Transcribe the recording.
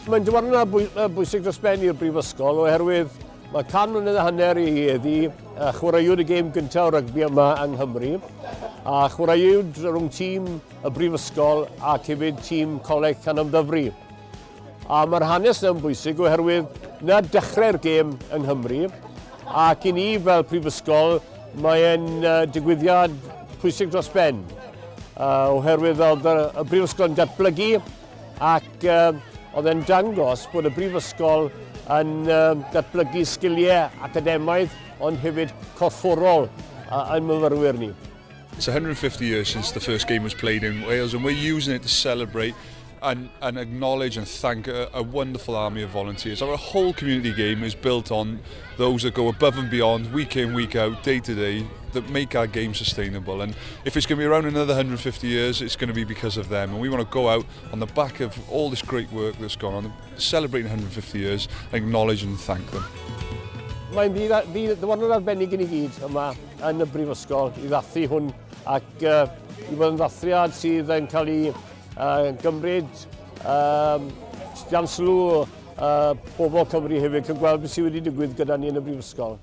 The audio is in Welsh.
Mae'n diwrnod bwysig dros ben i'r Brifysgol oherwydd mae 100 mlynedd a hanner i heddi chwaraewyd y gêm gyntaf o rygbi yma yng Nghymru a chwaraewyd rhwng tîm y Brifysgol ac hefyd tîm Coleg Llanymddyfri. A mae'r hanes yna'n bwysig oherwydd na dechrau'r gêm yng Nghymru ac i ni fel Prifysgol mae'n digwyddiad pwysig dros ben oherwydd oedd y Brifysgol yn datblygu ac oedd e'n dangos bod y Brifysgol yn datblygu sgiliau academaidd ond hefyd corfforol yn myfyrwyr ni. It's 150 years since the first game was played in Wales and we're using it to celebrate and, and acknowledge and thank a, a wonderful army of volunteers. Our whole community game is built on those that go above and beyond, week in, week out, day to day, that make our game sustainable. And if it's going to be around another 150 years, it's going to be because of them. And we want to go out on the back of all this great work that's gone on, celebrating 150 years, acknowledge and thank them. Mae'n ddiwrnod arbennig i ni gyd yma yn y brifysgol i ddathlu hwn ac i fod yn ddathliad sydd yn cael ei gymryd dan sylw bobl Cymru hefyd, cael gweld beth sydd wedi digwydd gyda ni yn y brifysgol.